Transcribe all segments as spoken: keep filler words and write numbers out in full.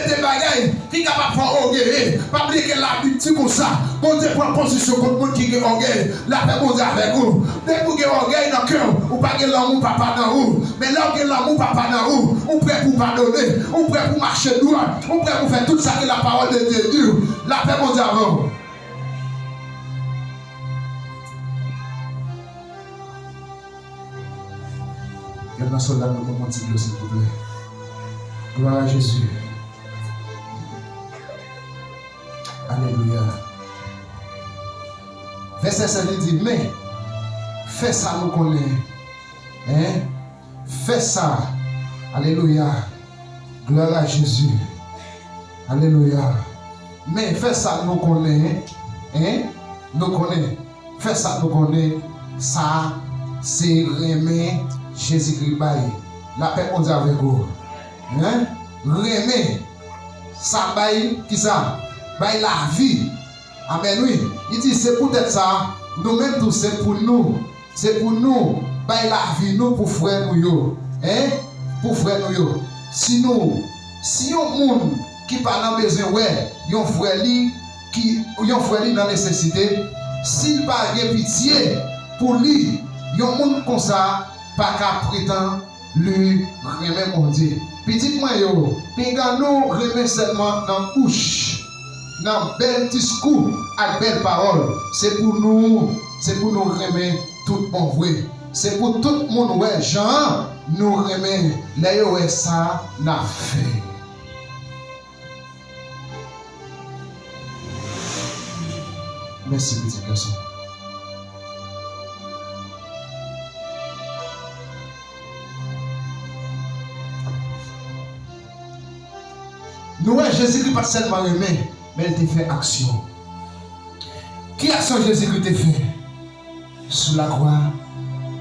de bagay ki kapab fè w ògeye. Pa bliye ke Labib di konsa, Bondye pran pozisyon kont moun ki gen ògèy. Lapè Bondye avèk ou. Depi w gen ògèy nan kè w, ou pa gen lanmou Papa nan ou. Men lè w gen lanmou Papa nan ou, ou prè pou w padone, ou prè pou w mache dwat, ou prè pou w fè tout sa ke lapawòl de Dye di w. Lapè Bondye avè w. Gen nan sòlda nou pou mwen ti dlo, silvouplè. Glwa a Jezi. Alelouya. Vèsè sèt li di, men, fè sa nou konnen. Hein? Fè sa. Alelouya. Glwa a Jezi. Alelouya. Men fè sa nou konnen, en? Nou konnen. Fè sa nou konnen, sa se renmen Jezikri bay. Lapè Bondye avèk ou. En? Renmen. Sa bay kisa? Bay lavi. Amèn, wi. Li di, se poutèt sa, nou menm tou, se pou nou, se pou nou bay lavi nou pou frè nou yo. En? Pou frè nou yo. Si nou, si yon moun ki pa nan bezwen wè yon frè li, ki, yon frè li nan nesesite, si l pa gen pitye pou li, yon moun konsa pa ka pretann li renmen Bondye. Pitit mwen yo, pinga nou renmen sèlman nan bouch, nan bèl diskou ak bèl pawòl. Se pou nou, se pou nou renmen tout bon vre. Se pou tout moun wè jan nou renmen. Lè yo wè sa n ap fè. Mèsi, pitit gason. Nou wè Jezikri pa t sèlman renmen, men l te fè aksyon. Ki aksyon Jezikri te fè? Sou lakwa,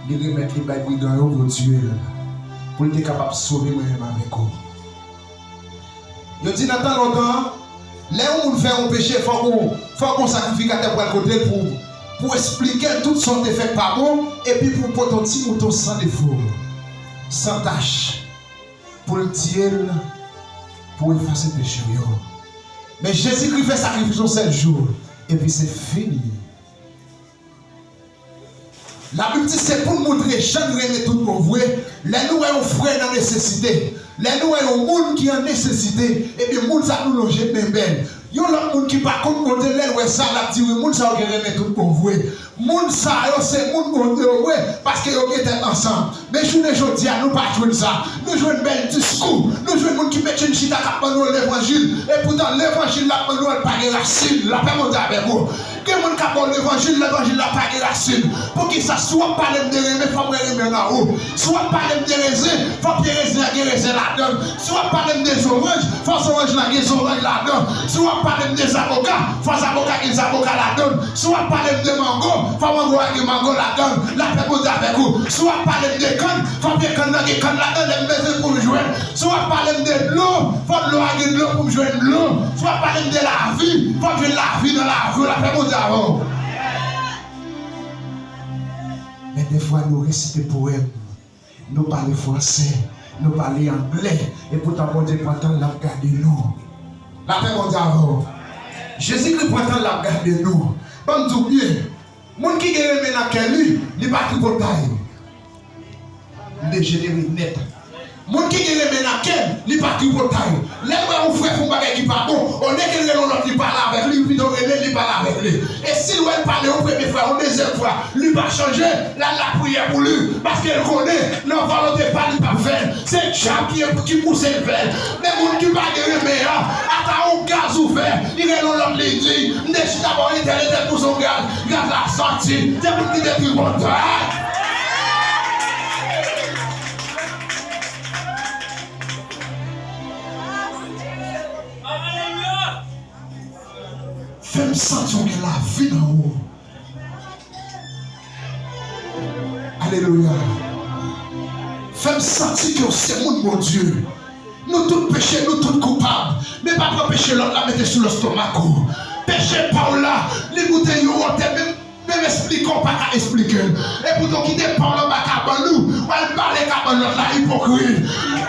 li remèt li bay brigan yo pou yo tiye l, pou l te kapab sove mwen menm avèk ou. Yo di nan tan lontan, lè yon moun fè yon peche, fòk ou, fòk yon sakrifikatè pral kote l pou, pou esplike l tout sa w te fè k pa bon, epi pou pote yon ti mouton san defo, san tach, pou l tiye l, pou efase peche w yo. Men Jezikri fè sakrifis yon sèl jou, epi se fini. Labib di se pou n montre jan n renmen tout bon vre. Lè nou wè yon frè nan nesesite, lè nou wè yon moun ki an nesesite, ebyen, moun sa a nou lonje men bè l. Yon lòt moun ki pa konn Bondye, lè l wè sa, l ap di, wi, moun sa yo gen renmen tout bon vre. Moun sa yo se moun Bondye yo vre, paske yo gen tèt ansanm. Men jounen jodi a, nou pa jwenn sa. Nou jwenn bèl diskou. Nou jwenn moun ki mete n chita k ap ban nou levanjil. Epoutan, levanjil l ap ban nou an pa gen rasin. Lapè Bondye avèk ou. Gen moun k ap ba w levanjil, levanjil la pa gen rasin. Poukisa? Si w ap pale m de renmen, fò m wè renmen nan ou. Si w ap pale m de rezen, fò pye rezen an gen rezen ladan l. Si w ap pale m de zoranj, fò zoranj lan gen zoranj ladan l. Si w ap pale m de zaboka, fò zaboka gen zaboka ladan l. Si w ap pale m de mango, fò mango a gen mango ladan l. Lapè Bondye avèk ou. Si w ap pale m de kann, fò pye kann nan gen kann ladan l. Lè m bezwen pou m jwenn. Si w ap pale m de dlo, fò dlo a gen dlo pou m jwenn dlo. Si w ap pale m de lavi, fò m jwenn lavi nan lavi w. Lapè Bondye avè w. Men defwa nou resite powèm, nou pale fransè, nou pale anglè, epoutan Bondye pran tan l ap gade nou. Lapè Bondye avè w. Jezikri pran tan l ap gade nou. Ban m di w byen, moun ki gen renmen nan kè li, li pa tripotay. M dejenere nèt. Moun ki gen renmen nan kè l, li pa tripotay. Lè l wè yon frè fè yon bagay ki pa bon, olye ke l rele yon lòt li pale avèk li, li pito rele l, li pale avèk li. E si l wè l pale yon premye fwa, yon dezyèm fwa, li pa chanje, l al lapriyè pou li, paske l konnen nan volonte pa l li p ap fè l. Se dyab ki, ki pouse l fè l. Men moun ki pa gen renmen an, ata yon gaz ouvè, li rele yon lòt li di, m te chita bò entèl, entèl pouse yon gaz, gaz la sòti. Se moun ki te tripotay. Fè m santi w gen lavi nan ou. Alelouya. Fè m santi ke w se moun Bondye. Nou tout peche, nou tout koupab. Men pa pran peche lòt la mete sou lestomak ou. Peche pa w la, li moute yon wotè, men, menm esplike w pa ka esplike l. Epoutan w kite pa w anba kabann ou, w al bale kabann lòt la, ipokrit.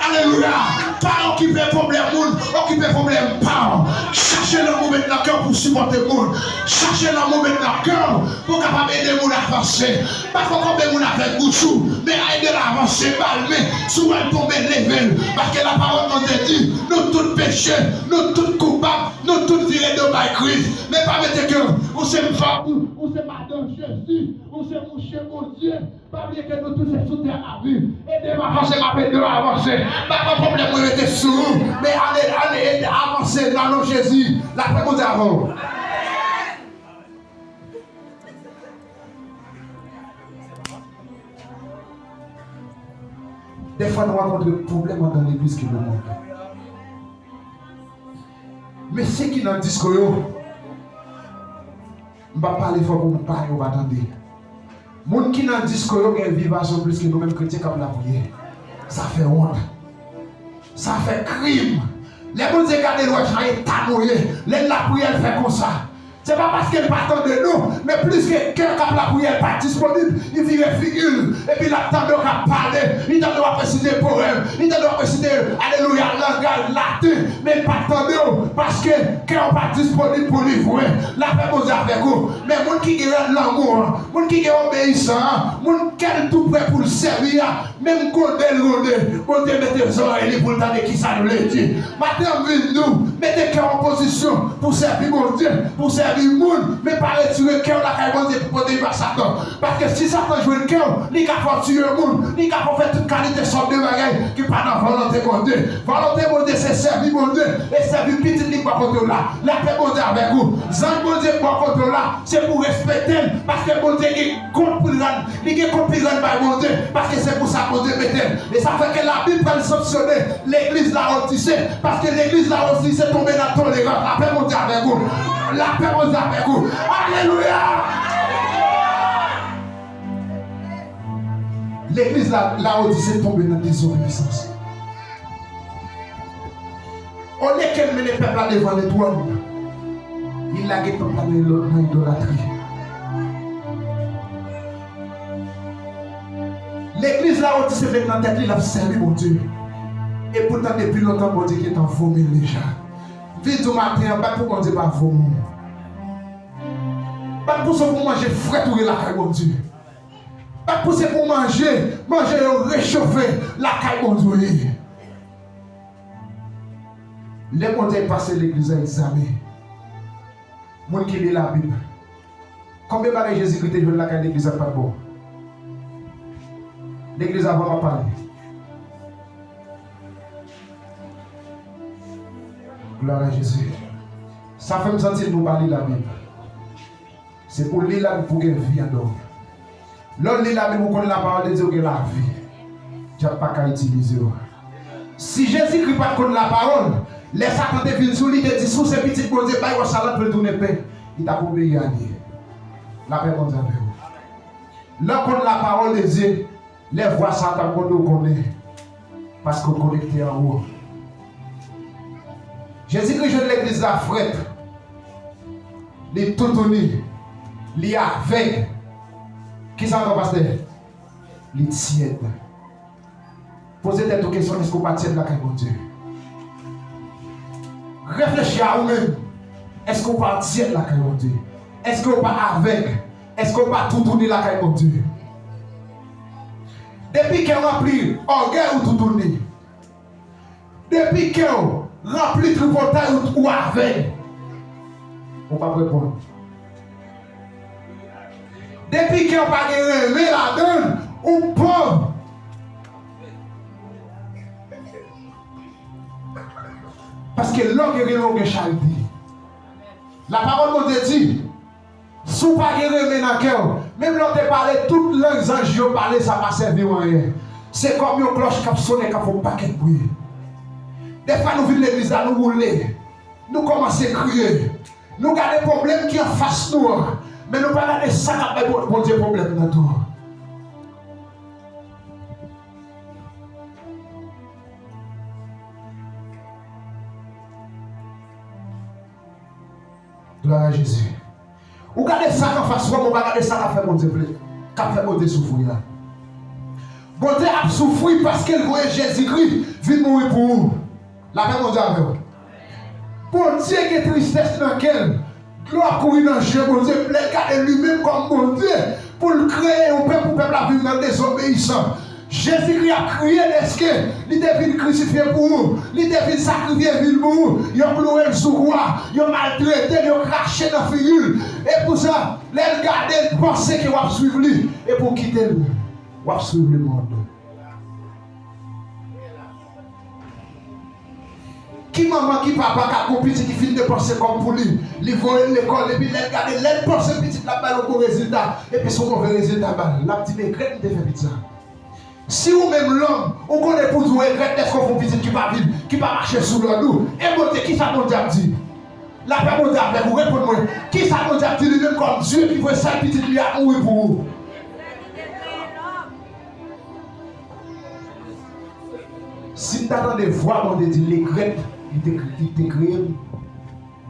Alelouya. Pa okipe pwoblèm moun, okipe pwoblèm pa w. Chache lanmou met nan kè w pou w sipòte moun. Chache lanmou met nan kè w pou w kapab ede moun avanse. Pa konkonbe moun avèk bouch ou, men ede l avanse, ba l men. Si w wè l tonbe, leve l. Paske lapawòl Bondye di, nou tout peche, nou tout koupab, nou tout vire do bay Kris. Men pa mete kè w, ou se fanm, ou se madanm Jezi, ou se mouche Bondye. Pa bliye ke nou tout se sou tè n ap viv. Ede m avanse, m ap ede w avanse. Pa pran pwoblèm mwen mete sou ou, men ale, ale, ede avanse nan non Jezi. Lapè Bondye avè w. Dèfwa nou rankontre pwoblèm andan legliz ke nou monte. Mesye ki nan disko yo, m p ap pale fò pou moun pa yo pa tande. Moun ki nan disko yo gen vibasyon plis ke nou menm kretyen k ap lapriyè. Sa fè wont. Sa fè krim. Lè Bondye gade l wè jan eta nou ye, lè n lapriyè l fè konsa. Se pa paske l pa tande nou, men plis ke kè k ap lapriyè l pa disponib, li vire figi l, epi l ap tande w k ap pale, li tande w ap resite powèm, li tande w ap resite, alelouya, langaj laten, men l pa tande w, paske kè w pa disponib pou li vre. Lapè Bondye avèk ou. Men moun ki gen lanmou an, moun ki gen obeyisan an, moun kè l tou prè pou l sèvi a, menm gwonde l gwonde, Bondye mete zòrèy li pou l tande kisa l vle di. Maten an m vin di w, mete kè w an pozisyon pou w sèvi Bondye, pou w sèvi moun, men pa retire kè w lakay Bondye pou pwoteje pa Satan. Paske si Satan jwenn kè w, li ka fè w tiye moun, li ka fè w fè tout kalite sòt de bagay ki pa nan volonte Bondye. Volonte Bondye se sèvi Bondye e sèvi pitit li bò kote w la. Lapè Bondye avèk ou. Zanj Bondye bò kote w la, se pou w respekte l, paske Bondye gen kont pou l rann. Li gen kont pou l rann bay Bondye, paske se pou sa Bondye mete l. E sa fè ke Labib pral sanksyone legliz Lawodise, paske legliz Lawodise tonbe nan tolerans. Lapè Bondye avèk ou. Lapè Bondye avèk ou. Alelouya! Legliz la, Lawodise tonbe nan dezobeyisans. Olye ke l mennen pèp la devan letwòn, li lage pèp la nan idò-, nan idolatri. Legliz Lawodise met nan tèt li l ap sèvi Bondye. Epoutan, depi lontan, Bondye gentan vomil deja. Vin di w maten an, bat pou Bondye pa vomi w. Bat pou se pou manje frèt ou ye lakay Bondye. Bat pou se pou manje, manje yo rechofe lakay Bondye w ye. Lè Bondye pase legliz la egzamen, moun ki li Labib, konbyen bagay Jezikri te jwenn lakay legliz la k pa t bon? Legliz avan m ap pale. Glwa a Jezi. Sa fè m santi nou pa li Labib. Se pou w li Labib pou w gen vi anndan w. Lè w li Labib, ou konn lapawòl de Dye, ou gen lavi. Dyab pa ka itilize w. Si Jezikri pa t konn lapawòl, lè Satan te vin sou li, te di, "Si w se pitit Bondye, bay wòch sa la pou l tounen pen," li t ap obeyi a li. Lapè Bondye avè w. Lè w konn lapawòl de Dye, lè vwa sa t ap gwonde, ou konnen, paske w konekte anwo. Jezikri jwenn legliz la frèt, li toutouni, li avèg. Kisa ankò, pastè? Li tyèd. Poze tèt ou kesyon, èske w pa tyèd lakay Bondye? Reflechi a ou menm. Èske w pa tyèd lakay Bondye? Èske w pa avèg? Èske w pa toutouni lakay Bondye? Depi kè w ranpli ògèy, ou toutouni. Depi kè w ranpli tripotay, ou, ou avèg. Ou p ap reponn. Depi kè w pa gen renmen ladan l, ou pòv. Paske lè w gen renmen, w gen charite. Lapawòl Bondye di, si w pa gen renmen nan kè w, menm lè w te pale tout lang zanj yo pale, sa pa sèvi w anyen. Se kòm yon klòch k ap sonnen, k ap fè yon pakèt bri. Dèfwa nou vin legliz la, nou woule, nou kòmanse kriye, nou gade pwoblèm ki anfas nou an, men nou pa gade sa k ap bay Bon-, Bondye pwoblèm nan tou. Glwa a Jezi. Ou gade sa k anfas ou an, men ou pa gade sa k ap fè Bondye vle, k ap fè Bondye soufri a. Bondye ap soufri paske l voye Jezikri vin mouri pou ou. Lapè Bondye avè w. Bondye gen tristès nan kè l. Dlo ap kouri nan je Bondye lè l gade li menm kòm Bondye pou l kreye yon pèp, pou pèp la viv nan dezobeyisan. Jezikri ap kriye dèske li te vin krisifye pou ou, li te vin sakrifye vi l pou ou. Yo klouwe l sou kwa, yo maltrete l, yo krache nan figi l. E pou sa, lè l gade l, panse ke w ap swiv li, epi w kite l, w ap swiv lemonn. Ki manman, ki papa k ap gon pitit ki fin depanse kòb pou li, li voye l lekòl, epi lè l gade, lè l panse pitit la ap ba l yon bon rezilta, epi se yon move rezilta l ba l, l ap di, "Men regrèt m te fè pitit sa." Si ou menm lòm, ou konnen pou di w regrèt dèske w fè yon pitit ki pa viv, ki pa mache sou lòd ou, e Bondye, kisa Bondye ap di? Lapè Bondye avèk ou, reponn mwen. Kisa Bondye ap di li menm kòm Dye ki voye sèl pitit li a mouri pou ou? Si m ta tande vwa Bondye di l regrèt li te, li te kreye m,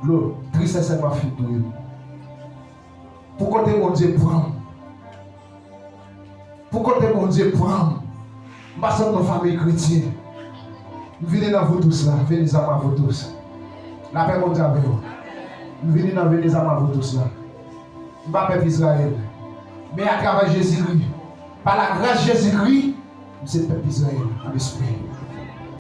dlo tristès la pa fin touye m. Pou kote Bondye pran m? Pou kote Bondye pran m? M pa sot nan fanmi kretyen. M vini nan vous tous la, venez à moi vous tous. Lapè Bondye avè w. M vini nan venez à moi vous tous la. M pa pèp Izrayèl. Men atravè Jezikri, pa lagras Jezikri, m se pèp Izrayèl an espri.